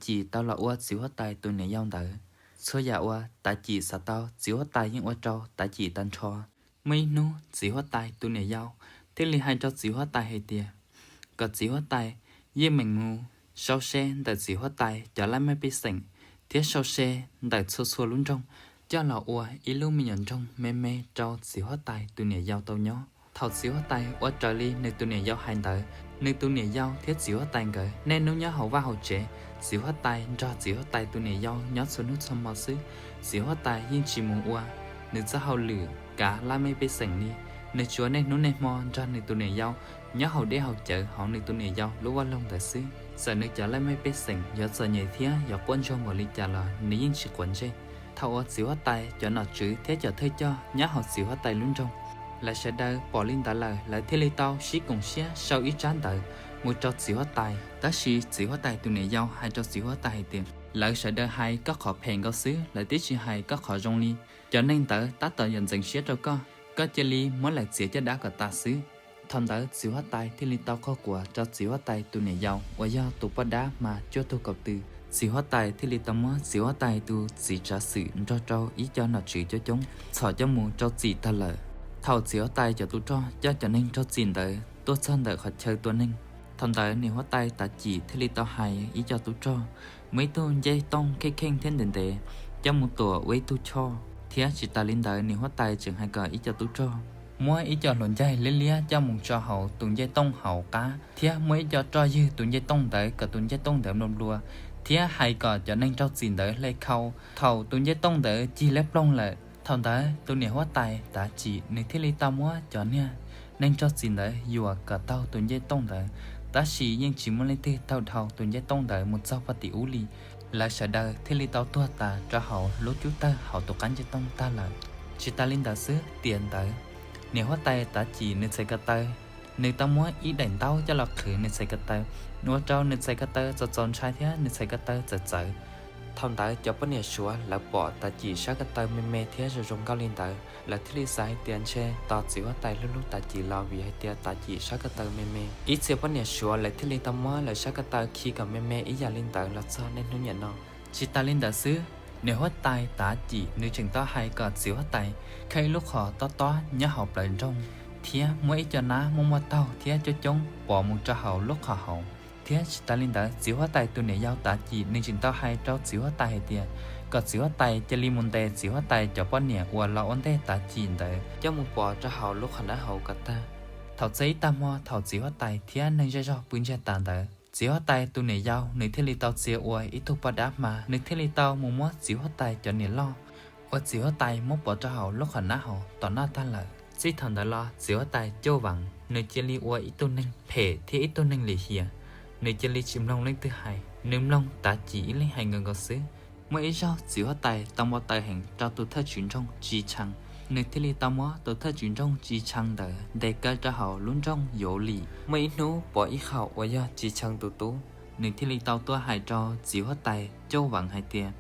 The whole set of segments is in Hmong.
Cim tau los ua txiv huab tais tus niam yau ntawd. Txhua yam uas Tav Cim xav tau, txiv huab tais yeej ua rau Tav Cim tag nrho. Muaj ib hnub txiv huab tais tus niam yau thiaj li hais rau txiv huab tais hais tias kom txiv huab tais yeej meem mus sau se ntawm txiv huab tais cov laj mej pej xeem thiab sau se ntawm txhua txhua lub nroog coj los ua ib lub me nyuam nroog me me rau txiv huab tais tus niam yau tau nyob. Thaum txiv huab tais ua raws li nws tus niam yau hais ntawd, nws tus niam yau thiab txiv huab tais nkawd niaj hnub nyob hauv vaj hauv tsev. Txiv huab tais nrog txiv huab tais tus niam yau nyob txhua hnub txhua hmo xwb. Txiv huab tais yeej tsis mus ua nws txoj hauj lwm kav laj mej pej xeem li. Nws tsuas niaj hnub niaj hmo nrog nws tus niam yau nyob haus dej haus cawv hauv nws tus niam yau lub vaj loog ntawd xwb. Txawm nws cov laj mej pej xeem yuav txom nyem thiab yuav quaj ntsuag npaum li cas los nws yeej tsis quav ntsej. Thaum uas txiv huab tais cov nom tswv thiab cov thawj coj nyob hauv txiv huab tais lub nroog, lawv sawv daws pom li ntawd lawm, lawv thiaj li tau sib koom siab sau ib tsab ntawv mus rau txiv huab tais. Tab sis txiv huab tais tus niam yau hais rau txiv huab tais hais tias, lawv sawv daws hais koj qhov phem nkaus xwb, lawv twb tsis hais koj qhov zoo li. Cov neeg ntawd tab tom yuav ntxeev siab rau koj, koj cia li muab lawv txiav caj dab kom tas xwb. Thaum ntawd txiv huab tais thiaj li tau qhau quas rau txiv huab tais tus niam yau uas yog tus poj dab mas cuaj tug kaum tw. Txiv huab tais thiaj li tau muab txiv huab tais tus txiv tsav xwm nrog rau ib co nom tswv coob coob txhom coj mus rau txim tag lawm. Thaum txiv huab tais cov tub rog coj cov neeg raug txim ntawd tuaj txog ntawm qhov chaw tua neeg, thaum ntawd niam huab tais Tav Cim thiaj li tau hais ib co tub rog muab ib tug ncej tooj kheej kheej thiab ntev ntev coj mus tuam ua ib tug choj, thiab tsis tas li ntawd niam huab tais tseem hais kom ib co tub rog muab ib co hluas ncaig liab liab coj mus tso hauv tus ncej tooj hauv qab, thiab muab ib co roj ywg tus ncej tooj ntawd kom tus ncej tooj ntawd nplua nplua, thiab hais kom cov neeg raug txim ntawd hle khau thaum tus ncej tooj ntawd cig liab ploog lawm. Thaum ntawd tus niam huab tais Tav Cim nws thiaj li tau muab cov niag neeg raug txim ntawd yuam kom taug tus ncej tooj ntawd, tab sis yeej tsis muaj leej twg taug dhau tus ncej tooj ntawd mus txog puag tim ub li. Lawv sawv daws thiaj li tau tuag tas rau hauv lub cub tawg hauv tus qab ncej tooj tag lawm. Tsis tas li ntawd xwb, tiam ntawd niam huab tais Tav Cim nws txhais ko taw, nws tau muab ib daim ntaub coj los qhwv nws txhais ko taw, ua rau nws txhais ko taw txaus txaus ntshai thiab nws txhais ko taw txawv txawv. Thaum ntawd cov poj niam Suav lawv pom Tav Cim sab ko taw me me thiab zoo zoo nkauj li ntawd, lawv thiaj li xav hais tias ntshe tos txiv huab tais hlub hlub Tav Cim los vim hais tias Tav Cim sab ko taw me me. Ib txhia poj niam Suav lawv thiaj li tau muab lawv sab ko taw khi kom me me ib yam li ntawd los txog niaj hnub niam no. Tsis tas li ntawd xwb, niam huab tais Tav Cim nws tseem tau hais kom txiv huab tais khawb ib lub qhov tob tob nyob hauv plawv nroog, thiab muab ib co nab muaj muaj taug thiab coob coob pov mus rau hauv lub qhov hauv. Thiab tsis tas li ntawd, txiv huab tais tus niam yau Tav Cim nws tseem tau hais rau txiv huab tais hais tias kom txiv huab tais cia li mus ntes txiv huab tais cov poj niam uas los ua ntej Tav Cim ntawd coj mus pov rau hauv lub qhov nab hauv kom tag. Thaum txog ib tag hmo thaum txiv huab tais thiab neeg zej zog pw ntsiag tas ntawd, txiv huab tais tus niam yau nws thiaj li tau txia ua ib tug poj dab hma, nws thiaj li tau mus muab txiv huab tais cov niam loj uas txiv huab tais muab pov rau hauv lub qhov nab hauv tom noj tag lawm. Txij thaum ntawd los txiv huab tais Cauj Vaas nws cia li ua ib tug neeg phem thiab ib tug neeg lim hiam, nws cia li tsis mloog leej twg hais, nws mloog Tav Cim ib leeg hais nkaus nkaus xwb. Muaj ib zaug txiv huab tais tau npau taws heev rau tus thawj tswv nroog Tsis Tshee, nws thiaj li tau muab tus thawj tswv nroog Tsis Tshee ntawd ntes kaw rau hauv lub nroog Yuav Lim. Muaj ib hnub Pov Ib Khaum uas yog Tsis Tshee tus tub, nws thiaj li tau tuaj hais rau txiv huab tais Cauj Vaas hais tias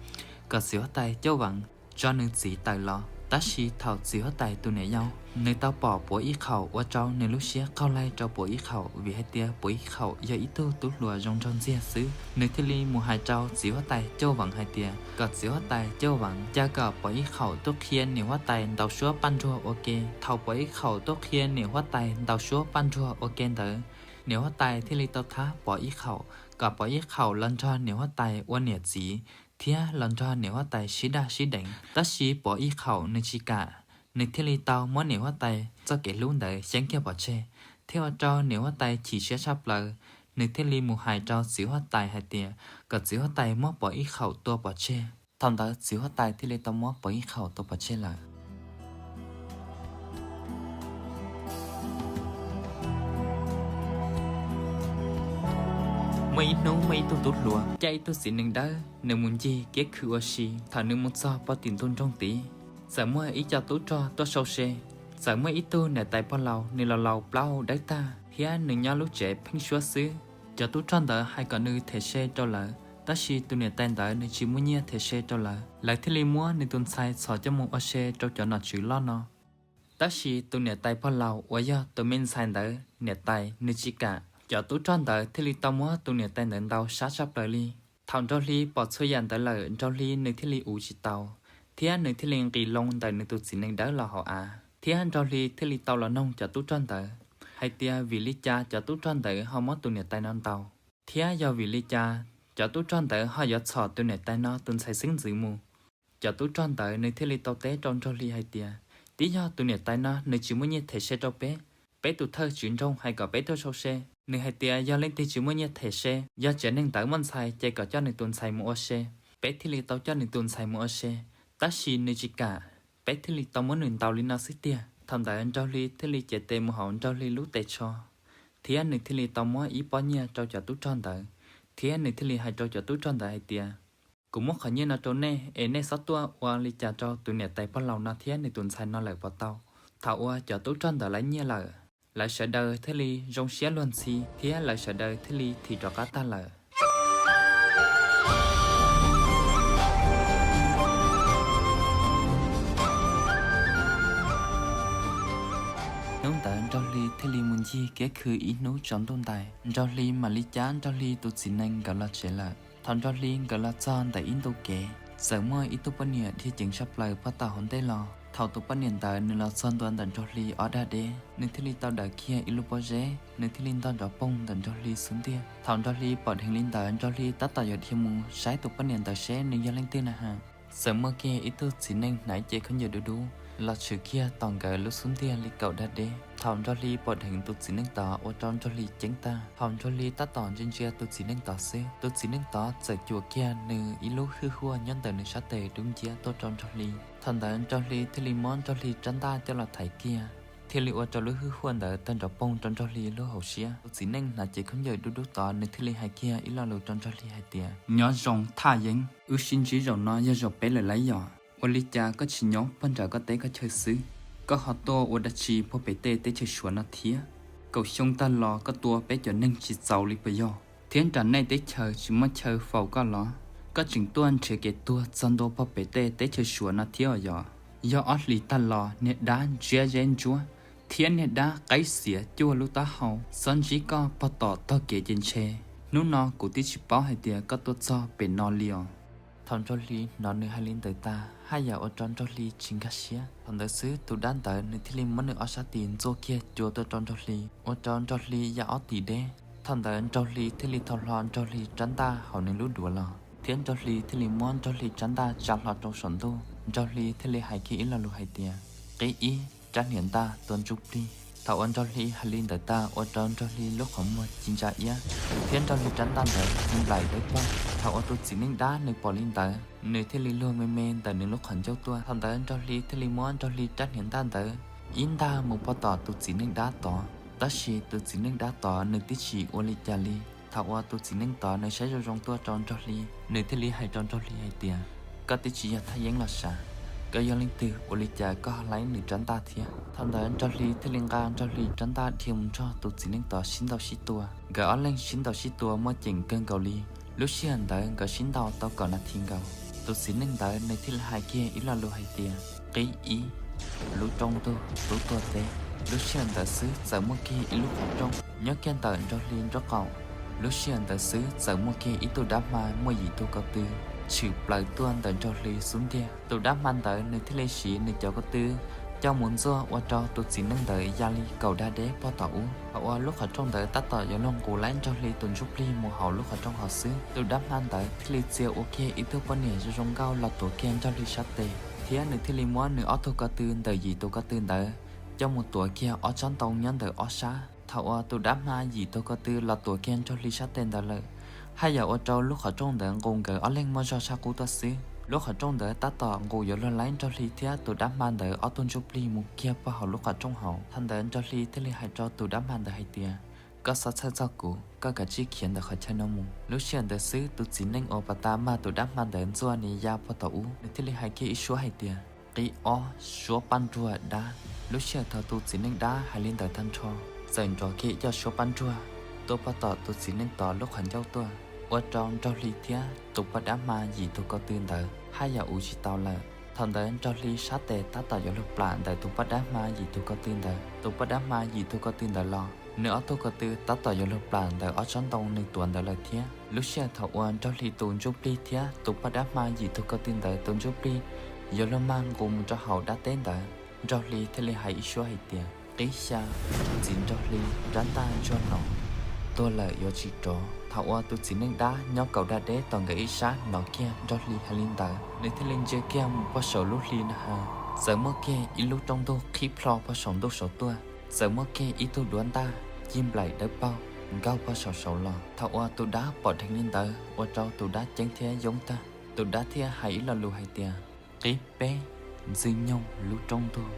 kom txiv huab tais Cauj Vaas tso nws txiv tawm los. Tab sis thaum txiv huab tais tus niam yau nws tau pom Pov Ib Khaum ua rau nws lub siab qaug laig rau Pov Ib Khaum vim hais tias Pov Ib Khaum yog ib tug tub hluas zoo nraug ntxiag xwb. Nws thiaj li mus hais rau txiv huab tais Cauj Vaas hais tias kom txiv huab tais Cauj Vaas cia kom Pov Ib Khaum tuaj qhia niam huab tais ntaus suab paj nruag ua ke. Thaum Pov Ib Khaum tuaj qhia niam huab tais ntaus suab paj nruag ua ke ntawd, niam huab tais thiaj li tau thab Pov Ib Khaum kom Pov Ib Khaum los nrog niam huab tais ua niam txiv thiab los nrog niam huab tais sib daj sib deev. Tab sis Pov Ib Khaum nws tsis kam, nws thiaj li tau muab niam huab tais txoj kev hlub ntawd xyeeb kiag pov tseg, thiab ua rau niam huab tais chim siab tshaj plaws. Nws thiaj li mus hais rau txiv huab tais hais tias kom txiv huab tais muab Pov Ib Khaum tua pov tseg. Thaum ntawd txiv huab tais thiaj li tau muab Pov Ib Khaum tua pov tseg lawm. Muaj ib hnub muaj ib tug tub hluas caij ib tug txiv nees dawb, nws mus ncig kiab khw ua si. Thaum nws mus txog puag tim ntug nroog tid, txawm muaj ib co tub rog tuaj sau se. Txawm muaj ib tug niam tais pog laus, nws laus laus plaub hau dawb tag thiab nws nyob lub tsev pheeb suab xwb. Cov tub rog ntawd hais kom nws them se rau lawv, tab sis tus niam tais ntawd nws tsis muaj nyiaj them se rau lawv. Lawv thiaj li muab nws tus ntxhais txhom coj mus ua se rau cov nom tswv loj no. Tab sis tus niam tais pog laus uas yog tus me ntxhais ntawd niam tais nws tsis kam. Cov tub rog ntawd thiaj li tau muab tus niam tais ntawd ntaus sab tshaj plaws li. Thaum Nraug Hli pom txhua yam ntawd lawm, Nraug Hli nws thiaj li uv tsis tau, thiab nws thiaj li nqis loo ntawm nws tus txiv nees dawb los hauv av, thiab Nraug Hli thiaj li tau los noog cov tub rog ntawd hais tias vim li cas cov tub rog ntawd ho muab tus niam tais no ntaus, thiab yog vim li cas cov tub rog ntawd ho yuav txhom tus niam tais no tus ntxhais xeeb ntxwv mus. Cov tub rog ntawd nws thiaj li tau teb rau Nraug Hli hais tias, tib yog tus niam tais no nws tsis muaj nyiaj them se rau peb, peb tus thawj tswv nroog hais kom peb tuaj sau se, nws hais tias yog leej twg tsis muaj nyiaj them se, yog tsev neeg ntawd muaj ntxhais ces kom coj nws tus ntxhais mus ua se, peb thiaj li tau coj nws tus ntxhais mus ua se, tab sis nws tsis kam, peb thiaj li tau muab nws ntaus li no xwb tiag. Thaum ntawd Nraug Hli thiaj li cev tes mus hauv Nraug Hli lub tes tsho, thiab nws thiaj li tau muab ib pob nyiaj rau cov tub rog ntawd, thiab nws thiaj li hais rau cov tub rog ntawd hais tias, kuv muab qhov nyiaj no rau nej es nej txhob tuaj ua li cas rau tus niam tais pog laus no thiab nws tus ntxhais no lawm puas tau? Thaum uas cov tub rog ntawd lawv nyiaj lawm, lawv sawv daws thiaj li zoo siab luag ntxhi thiab lawv sawv daws thiaj li thim rov qab tag lawm. Hnub ntawd Nraug Hli thiaj li mus ncig kiab khw ib hnub tsaus ntuj ntais, Nraug Hli mam li cab Nraug Hli tus txiv nees nkawd los tsev lawm. Thaum Nraug Hli nkawd los txog ntawm ib ntu kev, txawm muaj ib tug poj niam dhia ceev tshaj plaws pog tom hauv ntej los. Thaum tus poj niam ntawd nws los txog ntua ntawm Nraug Hli ob dag deb, nws thiaj li tau daws kiag ib lub pob zeb, nws thiaj li ntog nrov poog ntawm Nraug Hli xub ntiag. Thaum Nraug Hli pom dheev li ntawd, Nraug Hli tab tom yuav dhia mus saib tus poj niam ntawd seb nws yog leej twg na has, txawm muaj kiag ib tug txiv neej hnav cev khaub ncaws dub dub los tshwm kiag tom nkawd lub xub ntiag li kaum dag deb. Thaum Nraug Hli pom dheev tus txiv neej tod ua rau Nraug Hli ceeb tag. Thaum Nraug Hli tab tom ntsia ntsia tus txiv neej tod xwb, tus txiv neej tod txawm cuam kiag nws ib lub hwj huaj nyob ntawm nws sab tes dub nciab tuaj rau Nraug Hli. Thaum ntawd Nraug Hli thiaj li muab Nraug Hli rab ntaj coj los thaiv kiag, thiaj li ua rau lub hwj huaj ntawd tawg nrov poog rau Nraug Hli lub hauv siab. Tus txiv neej hnav cev khaub ncaws dub dub tod nws thiaj li hais kiag ib lo lus rau Nraug Hli hais tias, nyob zoo thaj yeeb, wb sib ntsib zaum no yog zaum peb lawm lauj yom? Ua li cas koj tsis nyob puag nram koj teb koj chaw xwb, koj ho tuaj ua dab tsi puag pem tej teb chaws Suav no thiab? Kaum xyoo tag los koj tua peb cov neeg tsis txaus li puas yog? Thiab nram nej teb chaws tsis muaj chaw faus koj los? Koj tseem tuaj nrhiav kev tuag txog ntua puag pem tej teb chaws Suav no thiab os yom? Yog ob hlis tag los niag dab ntsiab zeb ntsuab thiab niag dab qaib xiav cuaj lub taub hau xob ntsib koj puag tom tog kev ces ntshe hnub no kuv twb tsis paub hais tias koj tuaj txog pem no li os. Thaum Nraug Hli hnov nws hais li ntawd tas, haj yam ua rau Nraug Hli tsis nkag siab. Thaum ntawd xwb tus dab ntawd nws thiaj li muab nws ob sab tis ntxuaj kiag cua tuaj rau Nraug Hli, ua rau Nraug Hli ya ob tis deb. Thaum ntawd Nraug Hli thiaj li thau hlo Nraug Hli rab ntaj hauv nws lub duav los, thiab Nraug Hli thiaj li muab Nraug Hli rab ntaj tsa hlo rau saum ntuj. Nraug Hli thiaj li hais kiag ib lo lus hais tias, qib ib, rab hniav ntaj tua ntsuj plig. Thaum uas Nraug Hli hais li ntawd tag ua rau Nraug Hli lub qhov muag ci ntsa iab, thiab Nraug Hli rab ntaj ntawd ci nplaim dawb paug. Thaum uas tus txiv neej dab nws pom li ntawd, nws thiaj li luag me me ntawm nws lub qhov ncauj tuaj. Thaum ntawd Nraug Hli thiaj li muab Nraug Hli rab hniav ntaj ntawd ib ntaj mus puag tom tus txiv neej dab tod, tab sis tus txiv neej dab tod nws twb tsis ua li cas li. Thaum uas tus txiv neej tod nws saib zoo zoo tuaj rau Nraug Hli, nws thiaj li hais rau Nraug Hli hais tias, koj twb tsis yog thaj yeeb los sav, koj yog leej twg ua li cas koj ho laib nws rab ntaj thiab? Thaum ntawd Nraug Hli thiaj li nqa Nraug Hli rab ntaj dhia mus nrog tus txiv neej tod sib ntaus sib tua. Nkawd ob leeg sib ntaus sib tua muaj ceem kawg nkaus li. Lub sij hawm ntawd nkawd sib ntaus tau kaum nas this nkaus. Tus txiv neej ntawd nws thiaj li hais kiag ib lo lus hais tias, qib ib, lub rooj ntug tub tuag teb. Lub sij hawm ntawd xwb txawm muaj kiag ib lub qhov rooj nyob kiag ntawm Nraug Hli nraub qaum. Lub sij hawm ntawd xwb txawm muaj kiag ib tug dab hma muaj yim tug ko tw tshwm plaws tuaj ntawm Nraug Hli xub ntiag. Tus dab hma ntawd nws thiaj li siv nws cov ko tw coj mus ntxuaj ua rau tus txiv neej ntawd ya li kaum dag deb puag tom ub. Thaum uas lub qhov rooj ntawd tab tom yuav luag nqus laib Nraug Hli tus ntsuj plig mus hauv lub qhov rooj hauv xwb, tus dab hma ntawd thiaj li txia ua kiag ib tug poj niam zoo zoo nkauj los tuav kiag Nraug Hli sab tes, thiab nws thiaj li muab nws ob tug ko tw ntawm yim tus ko tw ntawd coj mus tuav kiag ob tsob ntoo nyob ntawm ob sab. Thaum uas tus dab hma yim tus ko tw los tuav kiag Nraug Hli sab tes ntawd lawm, haj yam ua rau lub qhov rooj ntawd nqus nkawd ob leeg muaj zog tshaj qub tuaj xwb. Lub qhov rooj ntawd tab tom nqus yuav luag laib Nraug Hli thiab tus dab hma ntawd ob tug ntsuj plig mus kiag puag hauv lub qhov rooj hauv. Thaum ntawd Nraug Hli thiaj li hais rau tus dab hma ntawd hais tias, koj txhob txhawj txog kuv, koj kav tsij khiav ntawm qhov chaw no mus. Lub sij hawm ntawd xwb tus txiv neej uas pas tas mag tus dab hma ntawd ntxuaj nws ya puag tom ub, nws thiaj li hais kiag ib suab hais tias, qib ob, suab paj nruag dab. Lub sij hawm thaum tus txiv neej dab hais li ntawd tag nrho, txawm nrov kiag ib co suab paj nruag tuaj puag tom tus txiv neej tod lub qhov ncauj tuaj, ua rau Nraug Hli thiab tus poj dab hma yim tus ko tw ntawd haj yam uv tsis tau lawm. Thaum ntawd Nraug Hli sab tes tab tom yuav luag plam ntawm tus poj dab hma yim tus ko tw ntawd. Tus poj dab hma yim tus ko tw ntawd los Nws ob tug ko tw tab tom yuav luag plam ntawm ob tsob ntoo nws tuav ntawd lawm thiab. Lub sij hawm thaum uas Nraug Hli tus ntsuj plig thiab tus poj dab hma yim tug ko tw ntawd tus ntsuj plig yuav luag mag nqus mus rau hauv dab teb ntawd, Nraug Hli thiaj li hais ib suab hais tias, Qib xya, txiv Nraug Hli nrab ntaj ntsuag no tuag lawm yuav tsis rov. Thaum uas tus txiv neej dab nyob kaum dab deb tom nkawd ib sab hnov kiag Nraug Hli hais li ntawd, nws thiaj li ntsia kiag mus pog saum lub hli na has, txawm muaj kiag ib lub rooj ntug qhib plho pog saum ntuj saud tuaj, txawm muaj kiag ib tug duab ntaj cig nplaim dawb paug nkaug pog saum saud los. Thaum uas tus dab pom dheev li ntawd ua rau tus dab ceeb thiab yoob tag, tus dab thiaj hais ib lo lus hais tias, Qib peb, Ntxwg Nyoog lub rooj ntug.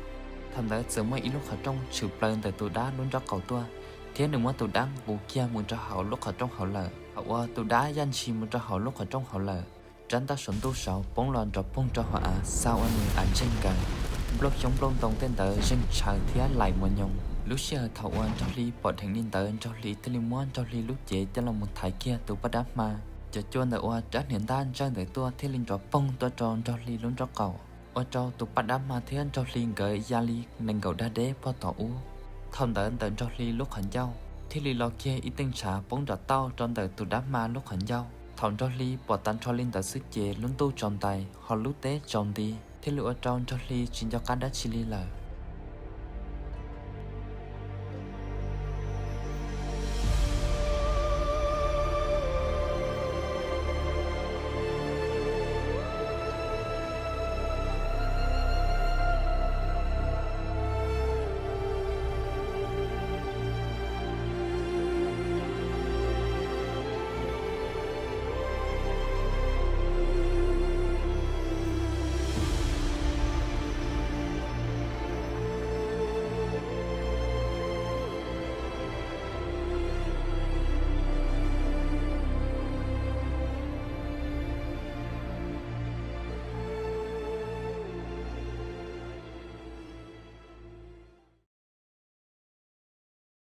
Thaum ntawd txawm muaj ib lub qhov rooj tshwm plaws ntawm tus dab lub nrob qaum tuaj, thiab nws muab tus dab nqus kiag mus rau hauv lub qhov rooj hauv lawm. Thaum uas tus dab yaj ntshis mus rau hauv lub qhov rooj hauv lawm, rab ntaj saum ntuj saud poob los nrov poog rau hauv av xa ua nws av ntseg nkaws, nplooj xyoob nplooj ntoo tej ntawd zeeg tshaws thiab laim mos nyoos. Lub sij hawm thaum uas Nraug Hli pom dheev li ntawd, Nraug Hli thiaj li muab Nraug Hli lub cev coj los mus thaiv kiag tus poj dab hma. Cov cua ntawm uas rab hniav ntaj ntsawj ntawd tuaj thiaj li nrov poog tuaj rau Nraug Hli lub nrob qaum, ua rau tus poj dab hma thiab Nraug Hli nkawd ya li nees nkaum dab deb pog tom ub. Thaum ntawd ntawm Nraug Hli lub qhov ncauj thiaj li los kiag ib teej ntshav poob nram tauj rau ntawm tus dab hma lub qhov ncauj. Thaum Nraug Hli pom tag nrho li ntawd xwb ces lub ntuj tsaus ntais ho lub teb tsaus nti, thiaj li ua rau Nraug Hli tsis nco qab dab tsi li lawm.